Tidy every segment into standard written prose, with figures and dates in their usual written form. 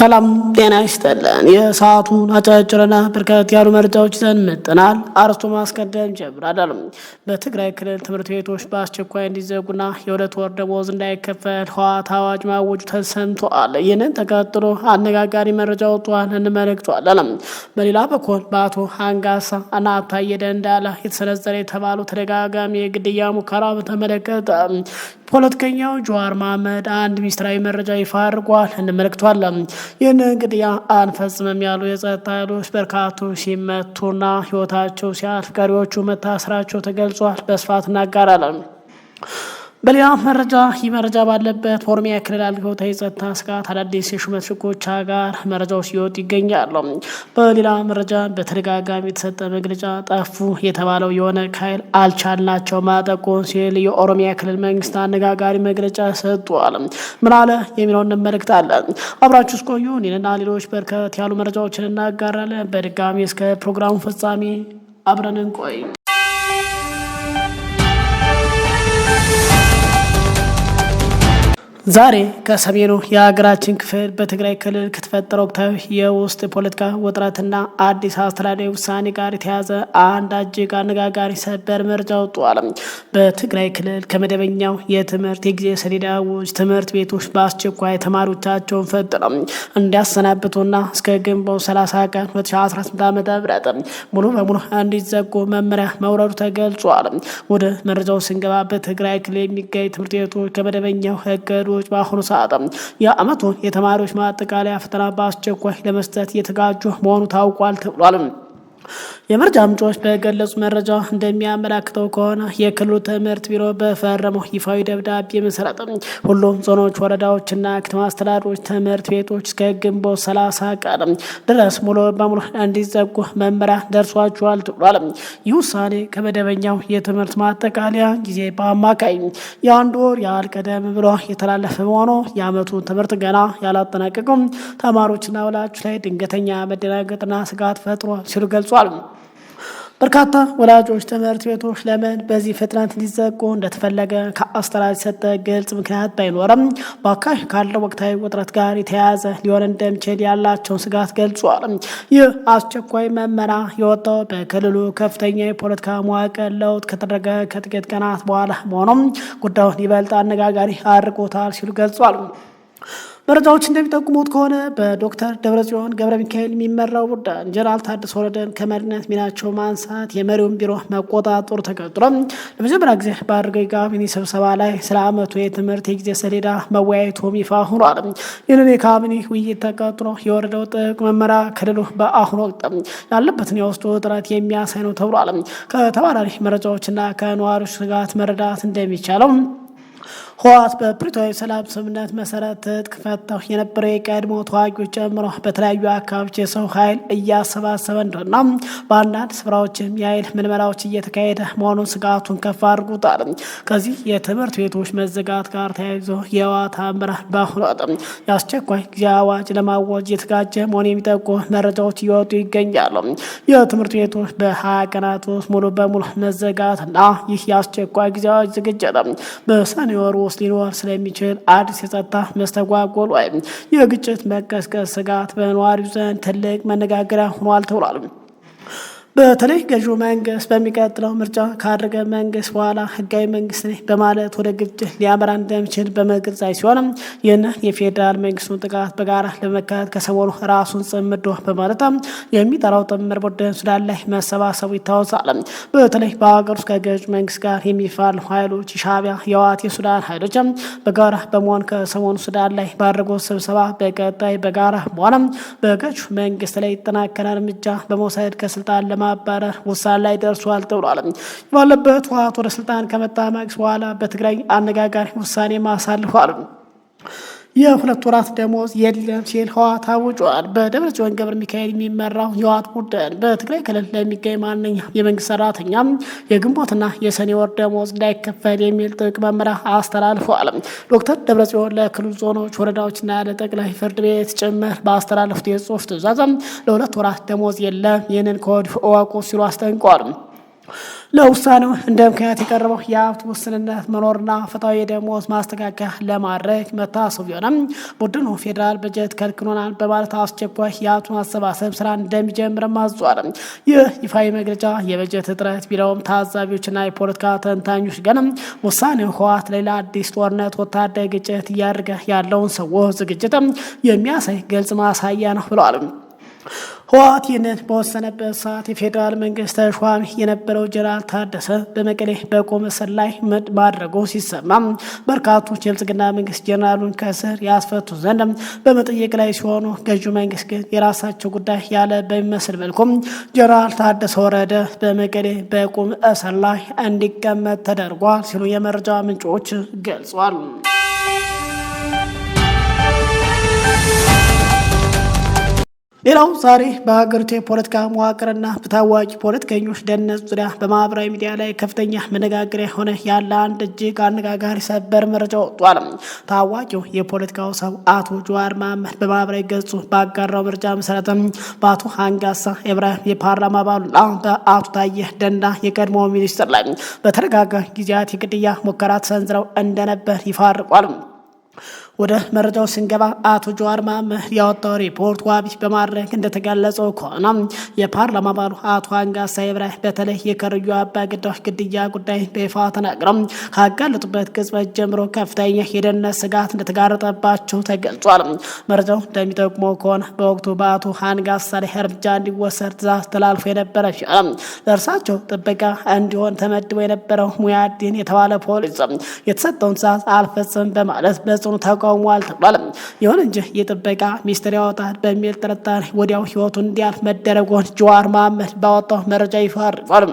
ሰላም ጤና ይስጥልን። የሰዓቱን አጫጭርና በርከት ያሉ መረጃዎች ይዘን መጥተናል። አርስቶ ማስቀደም ጀምራለን። በትግራይ ክልል ትምህርት ቤቶች በአስቸኳይ እንዲዘጉና የ2 ወር ደሞዝ እንዳይከፈል ህወሓት አዋጅ ማወጁ ተሰምቷል። ይህንን ተከትሎ አነጋጋሪ መረጃ ወጥቷል፣ እንመለከተዋለን። በሌላ በኩል በአቶ አንጋሳ እና ታዬ ደንደአ የተሰነዘረ የተባሉ ተደጋጋሚ የግድያ ሙከራ በተመለከተ ፖለቲከኛው ጀዋር መሐመድ አንድ ሚስጥራዊ መረጃ ይፋ አድርጓል፣ እንመለከተዋለን። ይህንን ግድያ አንፈጽምም ያሉ የጸጥታ ኃይሎች በርካቶች ሲመቱና ህይወታቸው ሲያልፍ ቀሪዎቹ መታሰራቸው ተገልጿል። በስፋት እናጋራለን። በሌላ መረጃ፣ ይህ መረጃ ባለበት ኦሮሚያ ክልል አልገውታ የጸጥታ ስጋት አዳዲስ የሹመት ሽኩቻ ጋር መረጃዎች ሲወጡ ይገኛሉ። በሌላ መረጃ፣ በተደጋጋሚ የተሰጠ መግለጫ ጠፉ የተባለው የሆነ ኃይል አልቻልናቸው ማጠቁን ሲል የኦሮሚያ ክልል መንግስት አነጋጋሪ መግለጫ ሰጥቷል። ምን አለ የሚለውን እንመለከታለን። አብራችሁ እስቆዩ። እኔንና ሌሎች በርከት ያሉ መረጃዎችን እናጋራለን። በድጋሚ እስከ ፕሮግራሙ ፍጻሜ አብረን እንቆይ። ዛሬ ከሰሜኑ የሀገራችን ክፍል በትግራይ ክልል ከተፈጠረው ወቅታዊ የውስጥ የፖለቲካ ውጥረትና አዲስ አስተዳደራዊ ውሳኔ ጋር የተያዘ አንድ እጅግ አነጋጋሪ ሰበር መረጃ ወጥቷል። በትግራይ ክልል ከመደበኛው የትምህርት የጊዜ ሰሌዳ ውጭ ትምህርት ቤቶች በአስቸኳይ ተማሪዎቻቸውን ፈጥነው እንዲያሰናብቱና እስከ ግንቦት 30 ቀን 2018 ዓ.ም ሙሉ በሙሉ እንዲዘጉ መመሪያ መውረዱ ተገልጿል። ወደ መረጃው ስንገባ፣ በትግራይ ክልል የሚገኝ ትምህርት ቤቶች ከመደበኛው እቅድ በአሁኑ ሰዓት የዓመቱን የተማሪዎች ማጠቃለያ ፈተና በአስቸኳይ ለመስጠት እየተዘጋጁ መሆኑ ታውቋል ተብሏል። የመረጃ ምንጮች በገለጹ መረጃ እንደሚያመላክተው ከሆነ፣ የክልሉ ትምህርት ቢሮ በፈረመው ይፋዊ ደብዳቤ መሰረት ሁሉም ዞኖች፣ ወረዳዎችና ከተማ አስተዳደሮች ትምህርት ቤቶች እስከ ግንቦት 30 ቀን ድረስ ሙሉ በሙሉ እንዲዘጉ መመሪያ ደርሷቸዋል ተብሏል። ይህ ውሳኔ ከመደበኛው የትምህርት ማጠቃለያ ጊዜ በአማካይ የአንድ ወር ያህል ቀደም ብሎ የተላለፈ መሆኑ የዓመቱን ትምህርት ገና ያላጠናቀቁም ተማሪዎችና ወላጆች ላይ ድንገተኛ መደናገጥና ስጋት ፈጥሯል ሲሉ ገልጿል። በርካታ ወላጆች ትምህርት ቤቶች ለምን በዚህ ፍጥነት እንዲዘጉ እንደተፈለገ ከአስተዳደር የተሰጠ ግልጽ ምክንያት ባይኖርም፣ በአካባቢ ካለው ወቅታዊ ውጥረት ጋር የተያያዘ ሊሆን እንደሚችል ያላቸውን ስጋት ገልጿል። ይህ አስቸኳይ መመሪያ የወጣው በክልሉ ከፍተኛ የፖለቲካ መዋቅር ለውጥ ከተደረገ ከጥቂት ቀናት በኋላ መሆኑም ጉዳዩን ይበልጥ አነጋጋሪ አድርጎታል ሲሉ ገልጿል። መረጃዎች እንደሚጠቁሙት ከሆነ፣ በዶክተር ደብረጽዮን ገብረ ሚካኤል የሚመራው ቡድን ጀነራል ታደሰ ወረደን ከመሪነት ሚናቸው ማንሳት የመሪውን ቢሮ መቆጣጠሩ ተከትሎ ለመጀመሪያ ጊዜ ባደረገው የካቢኔ ስብሰባ ላይ ስለ ዓመቱ የትምህርት የጊዜ ሰሌዳ መወያየቱም ይፋ ሆኗል። ይህንን የካቢኔ ውይይት ተከትሎ የወረደው ጥብቅ መመሪያ ክልሉ በአሁኑ ወቅት ያለበትን የውስጥ ውጥረት የሚያሳይ ነው ተብሏል። ከተባራሪ መረጃዎችና ከነዋሪዎች ስጋት መረዳት እንደሚቻለው፣ ህወሓት በፕሪቶሪያ የሰላም ስምምነት መሰረት ትጥቅ ፈተው የነበረው የቀድሞ ተዋጊዎች ጨምሮ በተለያዩ አካባቢዎች የሰው ኃይል እያሰባሰበ እንደሆነና በአንዳንድ ስፍራዎችም የኃይል ምልመላዎች እየተካሄደ መሆኑን ስጋቱን ከፍ አድርጎታል። ከዚህ የትምህርት ቤቶች መዘጋት ጋር ተያይዞ የህወሓት አመራር በአሁኑ ወቅት የአስቸኳይ ጊዜ አዋጅ ለማወጅ የተዘጋጀ መሆኑን የሚጠቁሙ መረጃዎች እየወጡ ይገኛሉ። የትምህርት ቤቶች በ20 ቀናት ውስጥ ሙሉ በሙሉ መዘጋትና ይህ የአስቸኳይ ጊዜ አዋጅ ዝግጅት በሰኔ ወር ውስጥ ሊኖር ስለሚችል አዲስ የጸጥታ መስተጓጎል ወይም የግጭት መቀስቀስ ስጋት በነዋሪው ዘንድ ትልቅ መነጋገሪያ ሆኗል ተብሏል። በተለይ ገዢው መንግስት በሚቀጥለው ምርጫ ካደረገ መንግስት በኋላ ህጋዊ መንግስት ነኝ በማለት ወደ ግጭት ሊያመራ እንደሚችል በመግለጽ ላይ ሲሆንም፣ ይህን የፌዴራል መንግስቱን ጥቃት በጋራ ለመመከት ከሰሞኑ ራሱን ጽምዶ በማለት የሚጠራው ጥምር ቡድን ሱዳን ላይ መሰባሰቡ ይታወሳል። በተለይ በሀገር ውስጥ ከገዢው መንግስት ጋር የሚፋለሙ ኃይሎች የሻዕቢያ፣ የህወሓት፣ የሱዳን ኃይሎች በጋራ በመሆን ከሰሞኑ ሱዳን ላይ ባደረጉት ስብሰባ በቀጣይ በጋራ በመሆን በገዢው መንግስት ላይ የተጠናከረ እርምጃ በመውሰድ ከስልጣን ለማባረር ውሳኔ ላይ ደርሷል ተብሏል። ባለበት ህወሓት ወደ ስልጣን ከመጣ ማግስት በኋላ በትግራይ አነጋጋሪ ውሳኔ አሳልፏል። የ2 ወራት ደሞዝ የለም ሲል ህወሓት አውጇል። በደብረ ጽዮን ገብረ ሚካኤል የሚመራው የህወሓት ቡድን በትግራይ ክልል ለሚገኝ ማንኛውም የመንግስት ሰራተኛ የግንቦትና የሰኔ ወር ደሞዝ እንዳይከፈል የሚል ጥብቅ መመሪያ አስተላልፈዋል። ዶክተር ደብረ ጽዮን ለክልሉ ዞኖች፣ ወረዳዎችና ለጠቅላይ ፍርድ ቤት ጭምር ባስተላለፉት የጽሁፍ ትዕዛዝ ለ2 ወራት ደሞዝ የለም፣ ይህንን ከወዲሁ እወቁ ሲሉ አስጠንቀዋል። ለውሳኔው እንደ ምክንያት የቀረበው የሀብት ውስንነት መኖርና ፍትሐዊ የደሞዝ ማስተካከያ ለማድረግ መታሰቡ ቢሆንም ቡድኑ ፌዴራል በጀት ከልክሎናል በማለት አስቸኳይ የሀብት ማሰባሰብ ስራ እንደሚጀምርም አዟል። ይህ ይፋዊ መግለጫ የበጀት እጥረት ቢለውም ታዛቢዎችና የፖለቲካ ተንታኞች ግን ውሳኔው ህወሓት ሌላ አዲስ ጦርነት፣ ወታደራዊ ግጭት እያደረገ ያለውን ሰዎች ዝግጅት የሚያሳይ ግልጽ ማሳያ ነው ብለዋል። ህወሓት ይህንን በወሰነበት ሰዓት የፌዴራል መንግስት ተሿሚ የነበረው ጀነራል ታደሰ በመቀሌ በቁም እስር ላይ ማድረጉ ሲሰማ በርካቶች የብልጽግና መንግስት ጀነራሉን ከእስር ያስፈቱ ዘንድ በመጠየቅ ላይ ሲሆኑ፣ ገዢው መንግስት ግን የራሳቸው ጉዳይ ያለ በሚመስል መልኩም ጀነራል ታደሰ ወረደ በመቀሌ በቁም እስር ላይ እንዲቀመጥ ተደርጓል ሲሉ የመረጃ ምንጮች ገልጿል። ሌላው ዛሬ በሀገሪቱ የፖለቲካ መዋቅርና በታዋቂ ፖለቲከኞች ደህንነት ዙሪያ በማህበራዊ ሚዲያ ላይ ከፍተኛ መነጋገሪያ የሆነ ያለ አንድ እጅግ አነጋጋሪ ሰበር መረጃ ወጥቷል። ታዋቂው የፖለቲካው ሰው አቶ ጀዋር መሐመድ በማህበራዊ ገጹ ባጋራው መረጃ መሰረትም በአቶ አንጋሳ ኢብራሂም የፓርላማ አባሉና በአቶ ታዬ ደንዳ የቀድሞ ሚኒስትር ላይ በተደጋጋሚ ጊዜያት የግድያ ሙከራ ተሰንዝረው እንደነበር ይፋ አድርጓል። ወደ መረጃው ስንገባ አቶ ጀዋር መሐመድ ያወጣው ሪፖርት ዋቢ በማድረግ እንደተገለጸው ከሆነ የፓርላማ አባሉ አቶ አንጋሳ ኢብራሂም በተለይ የከርዩ አባ ገዳዎች ግድያ ጉዳይ በይፋ ተናግረው ካጋለጡበት ቅጽበት ጀምሮ ከፍተኛ የደህንነት ስጋት እንደተጋረጠባቸው ተገልጿል። መረጃው እንደሚጠቁመው ከሆነ በወቅቱ በአቶ አንጋሳ ላይ እርምጃ እንዲወሰድ ትዕዛዝ ተላልፎ የነበረ ሲሆን ለእርሳቸው ጥበቃ እንዲሆን ተመድቦ የነበረው ሙያዲን የተባለ ፖሊስ የተሰጠውን ትዕዛዝ አልፈጽም በማለት በጽኑ ተቃውሟል ተብሏል። ይሁን እንጂ የጥበቃ ሚስጥር ያወጣል በሚል ጥርጣሬ ወዲያው ሕይወቱን እንዲያልፍ መደረጉን ጀዋር መሐመድ ባወጣው መረጃ ይፋ አድርጓል።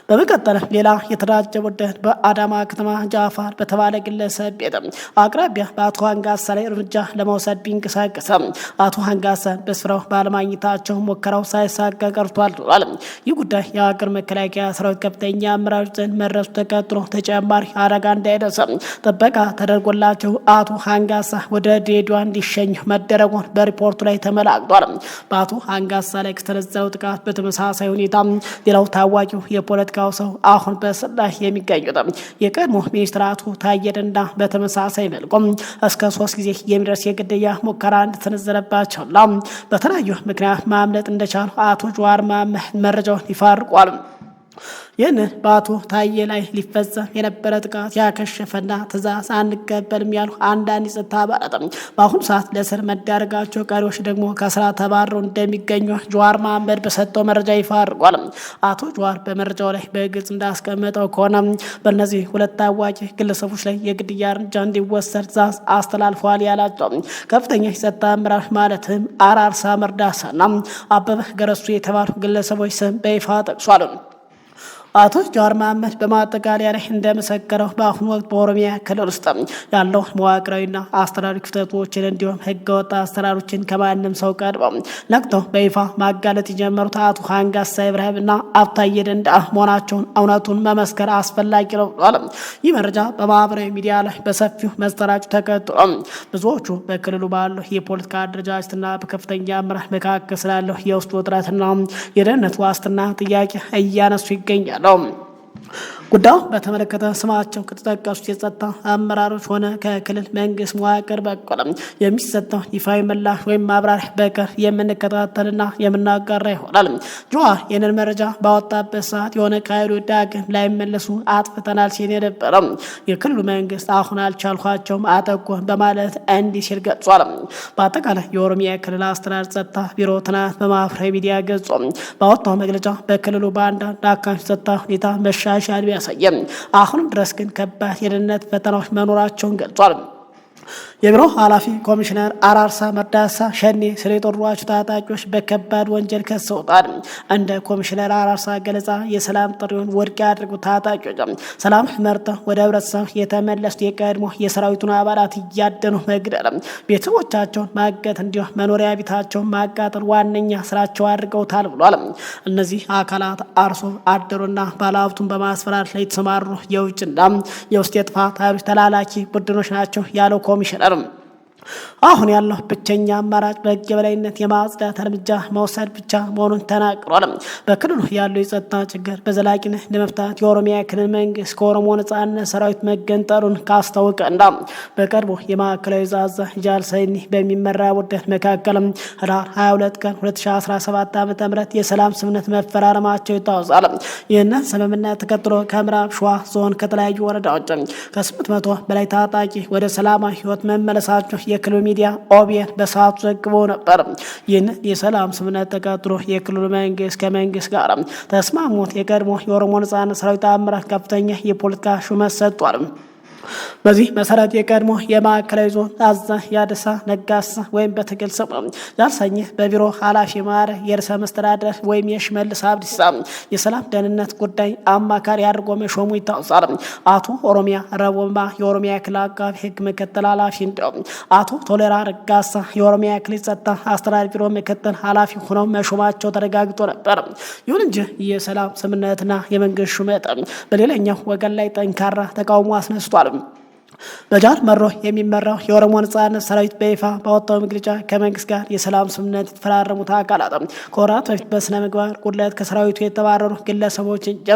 በመቀጠል ሌላ የተደራጀ ቡድን በአዳማ ከተማ ጃፋር በተባለ ግለሰብ ቤት አቅራቢያ በአቶ አንጋሳ ላይ እርምጃ ለመውሰድ ቢንቀሳቀስም አቶ አንጋሳን በስፍራው ባለማግኘታቸው ሙከራው ሳይሳካ ቀርቷል ተብሏል። ይህ ጉዳይ የሀገር መከላከያ ሰራዊት ከፍተኛ አመራሮች ዘንድ መድረሱ ተከትሎ ተጨማሪ አደጋ እንዳይደርስ ጥበቃ ተደርጎላቸው አቶ አንጋሳ ወደ ድሬዳዋ እንዲሸኙ መደረጉን በሪፖርቱ ላይ ተመላክቷል። በአቶ አንጋሳ ላይ ከተነዘረው ጥቃት በተመሳሳይ ሁኔታ ሌላው ታዋቂው የፖለቲካው ሰው አሁን በእስር ላይ የሚገኙት የቀድሞ ሚኒስትር አቶ ታዬ ደንዳ በተመሳሳይ መልኩም እስከ 3 ጊዜ የሚደርስ የግድያ ሙከራ እንደተነዘረባቸውና በተለያዩ ምክንያት ማምለጥ እንደቻሉ አቶ ጀዋር መሐመድ መረጃውን ይፋ አድርጓል። ይህን በአቶ ታዬ ላይ ሊፈጸም የነበረ ጥቃት ያከሸፈና ትዕዛዝ አንቀበልም ያሉ አንዳንድ የጸጥታ አባላት በአሁኑ ሰዓት ለእስር መዳረጋቸው፣ ቀሪዎች ደግሞ ከስራ ተባረው እንደሚገኙ ጀዋር መሐመድ በሰጠው መረጃ ይፋ አድርጓል። አቶ ጀዋር በመረጃው ላይ በግልጽ እንዳስቀመጠው ከሆነ በእነዚህ ሁለት ታዋቂ ግለሰቦች ላይ የግድያ እርምጃ እንዲወሰድ ትዕዛዝ አስተላልፈዋል ያላቸው ከፍተኛ የጸጥታ አመራር ማለትም አራርሳ መርዳሳና አበበ ገረሱ የተባሉ ግለሰቦች ስም በይፋ ጠቅሷል። አቶ ጀዋር መሐመድ በማጠቃለያ ላይ እንደመሰከረው በአሁኑ ወቅት በኦሮሚያ ክልል ውስጥ ያለው መዋቅራዊና አስተዳደራዊ ክፍተቶችን እንዲሁም ህገወጥ አሰራሮችን ከማንም ሰው ቀድመው ነቅተው በይፋ ማጋለጥ የጀመሩት አቶ አንጋሳ ኢብራሂም እና አቶ ታዬ ደንዳ መሆናቸውን እውነቱን መመስከር አስፈላጊ ነው ብሏል። ይህ መረጃ በማህበራዊ ሚዲያ ላይ በሰፊው መሰራጩ ተከትሎ ብዙዎቹ በክልሉ ባለው የፖለቲካ አደረጃጀትና በከፍተኛ አመራር መካከል ስላለው የውስጥ ውጥረትና የደህንነት ዋስትና ጥያቄ እያነሱ ይገኛል። ጉዳዩ በተመለከተ ስማቸው ከተጠቀሱት የጸጥታ አመራሮች ሆነ ከክልል መንግስት መዋቅር በኩል የሚሰጠው ይፋዊ ምላሽ ወይም ማብራሪያ በቀር የምንከታተልና የምናጋራ ይሆናል። ጀዋር ይህንን መረጃ ባወጣበት ሰዓት የሆነ ካይሉ ዳግም ላይመለሱ አጥፍተናል ሲል የነበረ የክልሉ መንግስት አሁን አልቻልኳቸውም አጠቁ በማለት እንዲህ ሲል ገልጿል። በአጠቃላይ የኦሮሚያ ክልል አስተዳደር ጸጥታ ቢሮ ትናንት በማህበራዊ ሚዲያ ገጹ ባወጣው መግለጫ በክልሉ በአንዳንድ አካባቢ ጸጥታ ሁኔታ መሻሻል ቢያሳየም አሁንም ድረስ ግን ከባድ የደህንነት ፈተናዎች መኖራቸውን ገልጿል። የቢሮ ኃላፊ ኮሚሽነር አራርሳ መርዳሳ ሸኔ ስለ የጠሯቸው ታጣቂዎች በከባድ ወንጀል ከሰውታል። እንደ ኮሚሽነር አራርሳ ገለጻ የሰላም ጥሪውን ውድቅ ያደረጉ ታጣቂዎች ሰላም መርጠው ወደ ህብረተሰብ የተመለሱት የቀድሞ የሰራዊቱን አባላት እያደኑ መግደል፣ ቤተሰቦቻቸውን ማገት እንዲሁም መኖሪያ ቤታቸውን ማቃጠል ዋነኛ ስራቸው አድርገውታል ብሏል። እነዚህ አካላት አርሶ አደሩና ባለሀብቱን በማስፈራራት ላይ የተሰማሩ የውጭና የውስጥ የጥፋት ኃይሎች ተላላኪ ቡድኖች ናቸው ያለው ኮሚሽነር፣ አሁን ያለው ብቸኛ አማራጭ በሕግ የበላይነት የማጽዳት እርምጃ መውሰድ ብቻ መሆኑን ተናግሯል። በክልሉ ያለው የጸጥታ ችግር በዘላቂነት ለመፍታት የኦሮሚያ ክልል መንግስት ከኦሮሞ ነጻነት ሰራዊት መገንጠሉን ካስታወቀና በቅርቡ የማዕከላዊ ዕዝ አዛዥ ጃል ሰኒ በሚመራ ቡድን መካከልም ህዳር 22 ቀን 2017 ዓ.ም የሰላም ስምምነት መፈራረማቸው ይታወሳል። ይህንን ስምምነት ተከትሎ ከምዕራብ ሸዋ ዞን ከተለያዩ ወረዳዎች ከ800 በላይ ታጣቂ ወደ ሰላማዊ ህይወት መመለሳቸው የክልሉ ሚዲያ ኦቢኤን በሰዓቱ ዘግቦ ነበር። ይህን የሰላም ስምምነት ተከትሎ የክልሉ መንግስት ከመንግስት ጋር ተስማሙት የቀድሞ የኦሮሞ ነጻነት ሰራዊት አመራር ከፍተኛ የፖለቲካ ሹመት ሰጥቷል። በዚህ መሰረት የቀድሞ የማዕከላዊ ዞን አዛዥ ያደሳ ነጋሳ ወይም በትግል ስሙ ጃልሰኝ በቢሮ ኃላፊ ማዕረግ የርዕሰ መስተዳደር ወይም የሽመልስ አብዲሳ የሰላም ደህንነት ጉዳይ አማካሪ አድርጎ መሾሙ ይታወሳል። አቶ ኦሮሚያ ረቦማ የኦሮሚያ ክልል አቃቤ ሕግ ምክትል ኃላፊ እንዲሁም አቶ ቶሌራ ረጋሳ የኦሮሚያ ክልል ጸጥታ አስተዳደር ቢሮ ምክትል ኃላፊ ሆነው መሾማቸው ተረጋግጦ ነበር። ይሁን እንጂ የሰላም ስምምነትና የመንግስት ሹመት በሌላኛው ወገን ላይ ጠንካራ ተቃውሞ አስነስቷል። በጃል መሮ የሚመራው የኦሮሞ ነጻነት ሰራዊት በይፋ ባወጣው መግለጫ ከመንግስት ጋር የሰላም ስምምነት የተፈራረሙት አካላት ከወራት በፊት በስነ ምግባር ጉድለት ከሰራዊቱ የተባረሩ ግለሰቦች እንጂ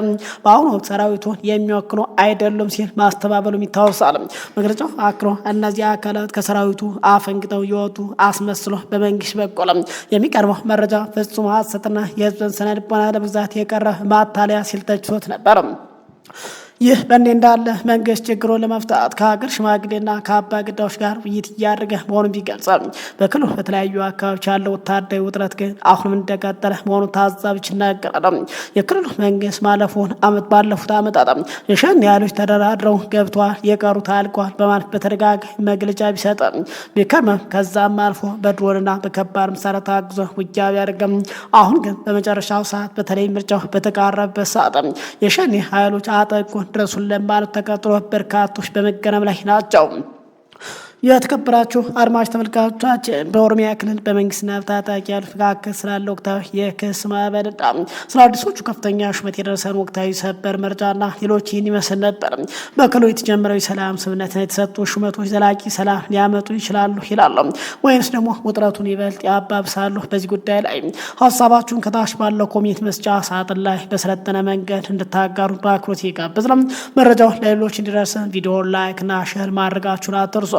በአሁኑ ወቅት ሰራዊቱን የሚወክሉ አይደሉም ሲል ማስተባበሉም ይታወሳል። መግለጫው አክሎ እነዚህ አካላት ከሰራዊቱ አፈንግጠው የወጡ አስመስሎ በመንግስት በኩል የሚቀርበው መረጃ ፍጹም ሐሰትና የህዝብን ስነ ልቦና ለመግዛት የቀረ ማታለያ ሲል ተችቶት ነበር። ይህ በእንዲህ እንዳለ መንግስት ችግሩን ለመፍታት ከሀገር ሽማግሌና ከአባ ገዳዎች ጋር ውይይት እያደረገ መሆኑን ቢገልጽም በክልሉ በተለያዩ አካባቢዎች ያለው ወታደራዊ ውጥረት ግን አሁንም እንደቀጠለ መሆኑን ታዛቢዎች ይናገራሉ። የክልሉ መንግስት ማለፉን አመት ባለፉት አመታት የሸኔ ኃይሎች ተደራድረው ገብተዋል፣ የቀሩት አልቋል በማለት በተደጋጋሚ መግለጫ ቢሰጥም ቢከርምም ከዛም አልፎ በድሮንና በከባድ መሳሪያ ታግዞ ውጊያ ቢያደርግም አሁን ግን በመጨረሻው ሰዓት በተለይ ምርጫው በተቃረበበት ሰዓት የሸኔ ኃይሎች አጠቁ ድረሱን ለማለት ተቀጥሮ በርካቶች በመገረም ላይ ናቸው። የተከበራችሁ አድማጭ ተመልካቾቻችን በኦሮሚያ ክልል በመንግስትና በታጣቂ ኃይሎች መካከል ስላለ ወቅታዊ የክስ ማዕበልና ስለ አዲሶቹ ከፍተኛ ሹመት የደረሰን ወቅታዊ ሰበር መረጃና ሌሎች ይህን ይመስል ነበር። በክልሉ የተጀመረው የሰላም ስምምነትና የተሰጡ ሹመቶች ዘላቂ ሰላም ሊያመጡ ይችላሉ ይላሉ ወይንስ ደግሞ ውጥረቱን ይበልጥ ያባብሳሉ? በዚህ ጉዳይ ላይ ሀሳባችሁን ከታች ባለው comment መስጫ ሳጥን ላይ በሰለጠነ መንገድ እንድታጋሩ በአክብሮት ይጋብዛል። መረጃው ለሌሎች እንዲደርስ ቪዲዮ like እና share ማድረጋችሁን አትርሱ።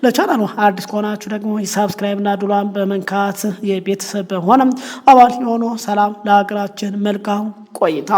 ለቻናሉ አዲስ ከሆናችሁ ደግሞ የ subscribe እና ደወሏን በመንካት የቤተሰብ በመሆን አባል የሆኑ። ሰላም ለሀገራችን። መልካም ቆይታ።